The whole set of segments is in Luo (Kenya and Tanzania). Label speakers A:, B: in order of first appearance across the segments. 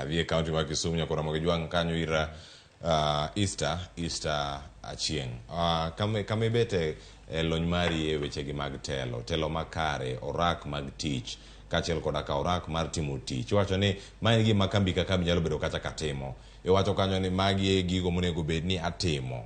A: Adhi e kaunti mar Kisumu nyaka Ramogi Jwang' kanyo ir Easter, Easter Achieng'. Kama ibete e lony mari e wechegi mag telo, telo makare, orak mag tich, kaachiel koda ka orak mar timo tich. Iwacho ni ma en gima kambi ka kambi nyalo bedo kata ka timo. Iwacho kanyo ni magi e gigo monego bed ni atimo.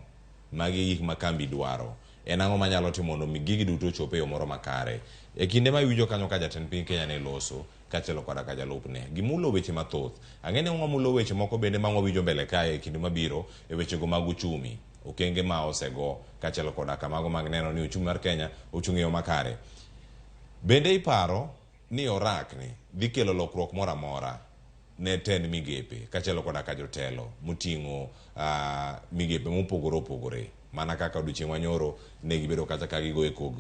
A: Magi e gik ma kambi dwaro. En ang'o manyalo timo mondo mi gigi duto ochop e yo moro makare? E kinde ma iwinjo kanyo ka jatend piny Kenya ne loso, kaachiel koda ka jalupne, gimulo weche mathoth. Ang'e ni wamulo weche moko bende ma wawinjo mbele kae e kinde mabiro e wechego mag uchumi, okenge ma osego, kaachiel koda ka mago mag neno ni uchumi mar Kenya ochung' e yo makare. Bende iparo ni orak ni dhi kelo lokruok moro amora ne tend migepe kaachiel koda ka jotelo moting'o migepe mopogore opogore mana kaka odiochieng' manyoro ne gibedo kacha ka gigoyo kog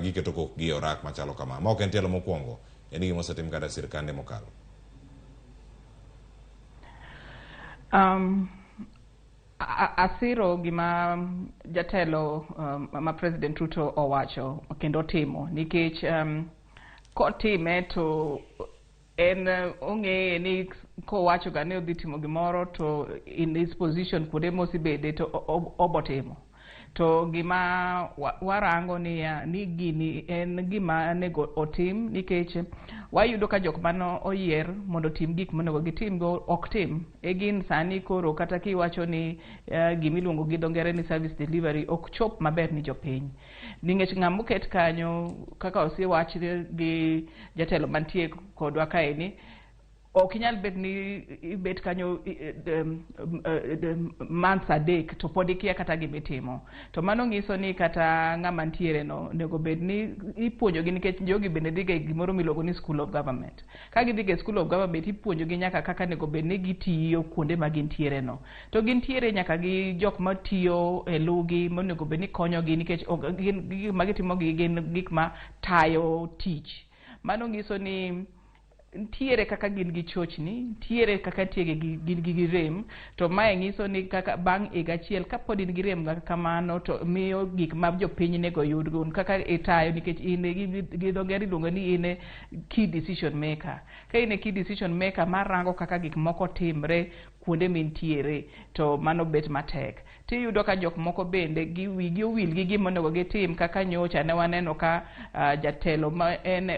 A: giketo kokgi e orak machalo kama. Ma ok en tielo mokwongo, en gima osetim kata sirkande mokalo.
B: Asiro gima jatelo ma President Ruto owacho kendo timo nikech kotime to en ong'eye ni kowacho ga ni odhi timo gimoro to in his position kuonde mosebede to obotimo. To gima warango niya ni gini en gima onego otim nikech wayudo ka jok mane oyier mondo otim gik monego gitim go ok tim. E gin sani koro kata kiwacho ni gimiluongo gi dho ngere ni service delivery ok chop maber ni jopiny. Nikech ng'ama oket kanyo kaka osewach gi jatelo mantie kodwa kaeni, ok inyal bet ni ibet kanyo months 3 to pod ikia kata gimitimo. To mano nyiso ni kata ng'ama ntiere no onego bed ni ipuonjogi nikech jogi bende dhiga e gimoro miluongo ni school of government. Ka gidhi e school of government ipuonjogi nyaka kaka onego bed ni gitiyo kuonde ma gintiere no. To gintiere nyaka gi jok matiyo e lugi monego bed ni konyogi nikech gin gik ma gitimo gi gin gik ma tayo tich. Mano nyiso ni ntiere kaka gin gi chochni, ntiere kaka ntiere gin gi rem, to mae nyiso ni kaka bang' higa achiel kapod in gi rem kamano to miyo gik ma jopiny nego yud kaka itayo nikech in gi dho ngere iluongo ni in e key decision maker. Ka in e key decision maker marango kaka gik moko timre kuonde mintiere to mano bet matek. Tiyudo ka jok moko bende gi wigi owil gi gima onego gitim kaka nyocha ne waneno ka jatelo ma en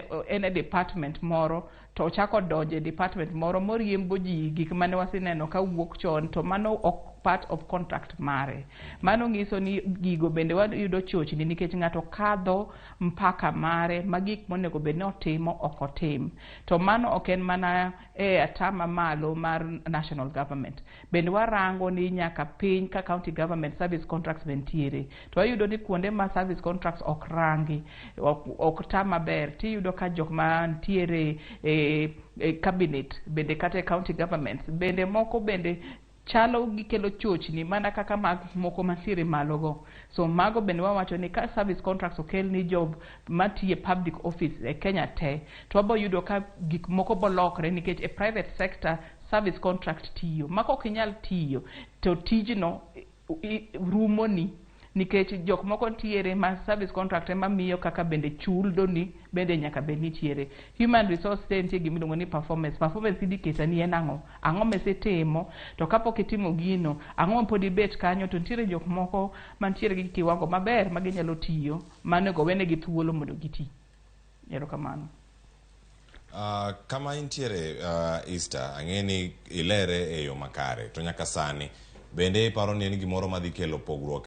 B: e department moro to ochako donjo e department moro moriembo ji gik mane waseneno ka wuok chon to mano ok part of contract mare. Mano nyiso ni gigo bende wayudo chochni nikech ng'ato kadho mpaka mare ma gik monego bed ni otimo ok otim. To mano ok en mana e atama malo mar national government. Bende warango ni nyaka piny ka county government service contracts be ntiere. To wayudo ni kuonde ma service contracts ok rangi, ok ta maber, tiyudo ka jok mantiere e cabinet bende kata e county governments bende moko bende chalo gikelo chochni mana kaka mag moko mantiere malo go. So mago bende wawacho ni ka service contracts okel ni job matiye public office e Kenya te, to wabo yudo ka gik moko bolokre nikech e private sector service contract tiyo. Ma kok inyal tiyo to tijno rumoni nikech jok moko ntiere ma service contract ema miyo kaka bende chuldoni bende nyaka bed nitiere. Human resource te nitie gimiluongo ni performance. Performance indicator ni en ang'o? Ang'o misetimo? To kapok itimo gino, ang'o mapod ibet kanyo? To nitiere jok moko mantiere gi kiwango maber ma ginyalo tiyo, manego wenegi thuolo mondo giti. Erokamano.
A: Kama intiere Easter, ang'e ni ilere e yo makare, to nyaka sani bende iparo ni en gimoro madhi kelo pogruok